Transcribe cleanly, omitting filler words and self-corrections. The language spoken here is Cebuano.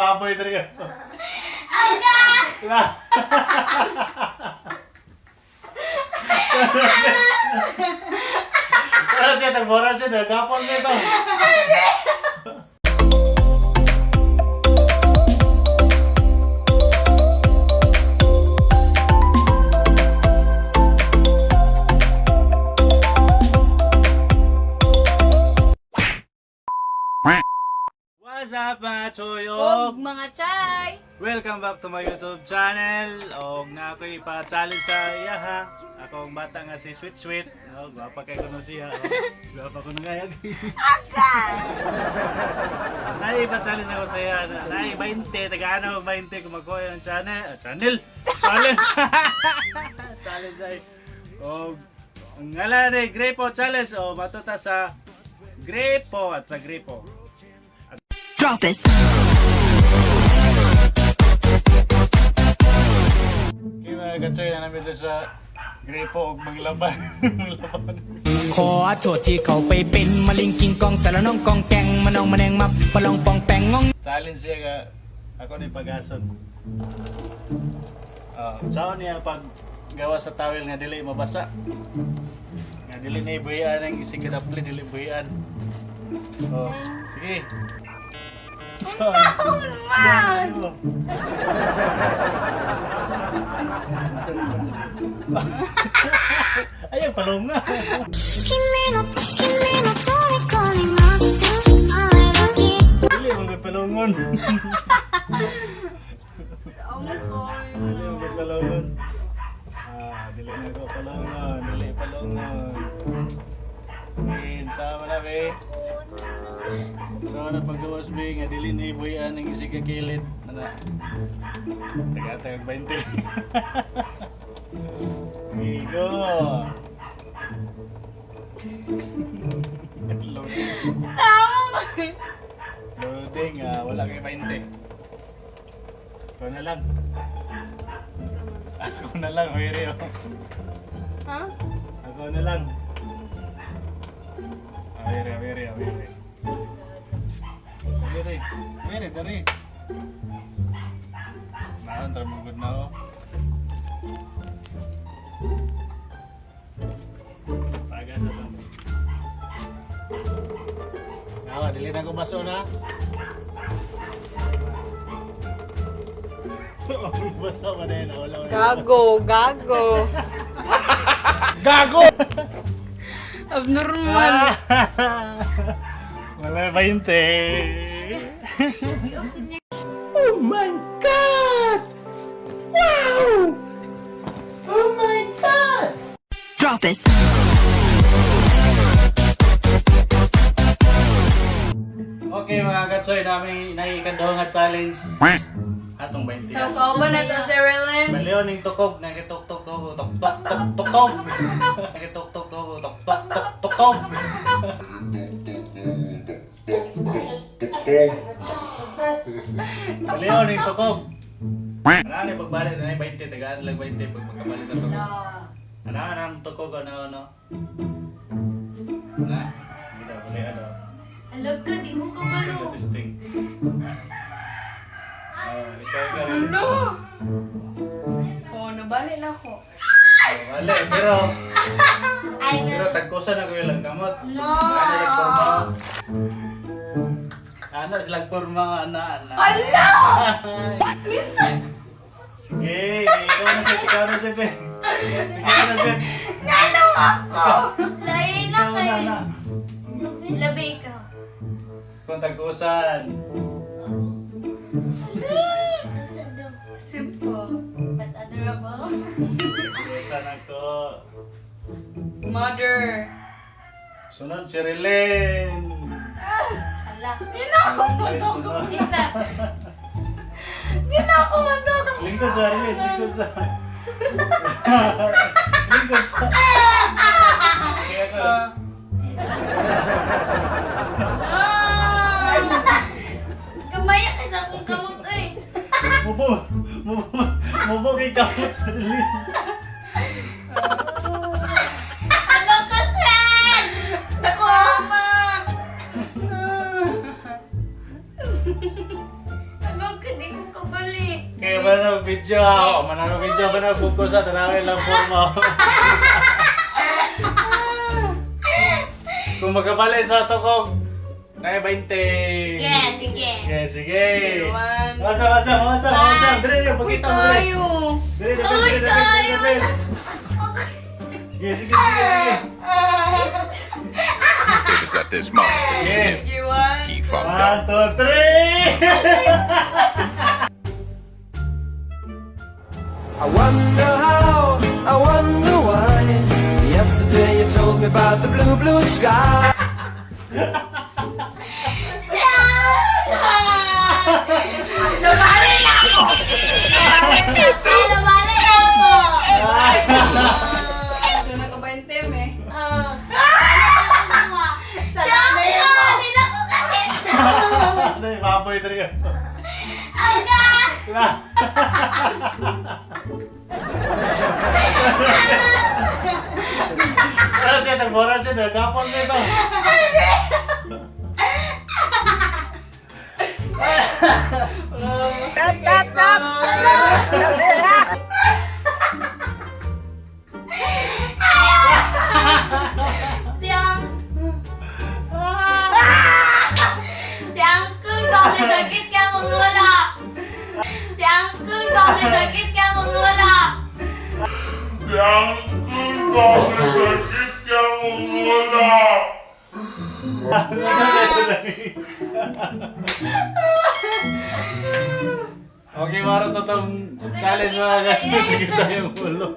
baboy diri. Aga! La. Tara siya, tagbora siya, nagapon siya ito. What's up, mga choyog? Og mga chay! Welcome back to my YouTube channel. Og na ako'y pa-challenge sa iya ha. Akong bata nga si Sweet Sweet. Oh, gwapa kay kuno siya. Oh. Gwapa kuno kay. Aga! Nai pa-challenge ako sa iya. Nai 20, taga ano 20 kung makuha yung channel. Ah, channel. Challenge. Challenge ay. Og ang ngalan ni Grepo Challenge o matuta sa Grepo at sa Grepo. Drop it. Okay mga katsoy, na namin sa Grepo og manglaban. Manglaban. ขอโทษที่เขาไปเป็นมะลิงกิงกองสารน้องกองแกงมะนองมะแนงมับปะลองปองแปงงอง Challenge siya ka ako ni pagason. Ah, sao niya pag gawa sa tawel nga dili mabasa. Nga dili na ibuhian ang isig kadapli dili buhian. Oh, sige. So, Man! Ayaw, palunga. 君の君の虜になってしまえばきっと Dili mo palungon. Amo ko. Dili mo palungon. Ah, dili na ko palungon, dili palungon. Min, sama na be. So na paggawas be nga dili ni buhian ang isig ka kilid. Ana. Taga taga 20. Gigo. Loading. Tama! Loading, ah, wala kay 20. Ikaw na lang. Ako na lang, Wiri. Oh. Ha? Ako na lang. Ah, Wiri, wiri, wiri. Wiri, wiri, dari. Naon, tara mong good na oh. Paga sa sa. Nawa, dili na ko baso na. Baso ka na yun, wala wala. Gago, gago. Gago! Abnormal. Wala 20. Oh my God! Wow! Oh my God! Drop it. Okay mga katsoy, namin naikandaw nga challenge. Atong 20. So, kauban na to si Relin. Baliw ning tukog, nagitok tok tok tok tok tok tok tok. Nagitok tok tok tok tok tok tok tok. Baliw ning tukog. Ano ni pagbalik na 20 tagaan lang 20 pag magkabalik sa tukog. Ano ang tukog ano ano. Na, hindi na bali ano. Alam ka, di ko kabalo. Testing. Ah, ikaw ikaw. Ano? Oh, nabali na ako. Wala, pero Ay, pero tagkusan ako yung kamot. No! Ano forma? Ano sila forma ana ana. Ala! Sige, ikaw na sir, ikaw na sir. Ikaw na sir. Nanong ako! Lain na Ikaw na kayo. na. Labi ka. Kung tagkusan. Simple. But adorable. Tagkusan ako. Mother. Sunod si Relin. Hala. Di na ako Sunod. matugog. Di na ako matugog. Lingkod sa Relin, lingkod sa. Lingkod sa. Kaya ko. Ah! Kamaya kasi akong kamot eh. Mubo, mubo, mubo kay kamot sa Relin. Ano ka, Sven? Dako ama! Ano ka? video ha. O, manang video ba na buko sa tanawin lang forma. Kung magkabali sa ato kog, na 20. Sige, sige. Sige, sige. One. Asa, asa, asa, asa. Dire, dire, Uy, pagkita mo dire. kayo. Dire, dire, Uy, dire, dire, kayo. dire, dire. Sige, sige, sige, sige. It was at this moment Sige. Sige, one. he fucked up. 1, 2, 3! I wonder how, I wonder why. Yesterday you told me about the blue, blue sky. Nabali na ako! Ay, nabali na ako. Ito na ka 20 eh. Ah. Si Uncle, hindi na ko kasi. Ano yung baboy talaga? Aga! Ano siya, nagbora siya, nagapon siya ito. Stop, stop, stop! Si Uncle. Si Uncle, bakit sakit ka mong wala? Si Uncle, bakit sakit ka mong wala? Okay, maro to tong challenge, mga kastos. Sige tayo ulo.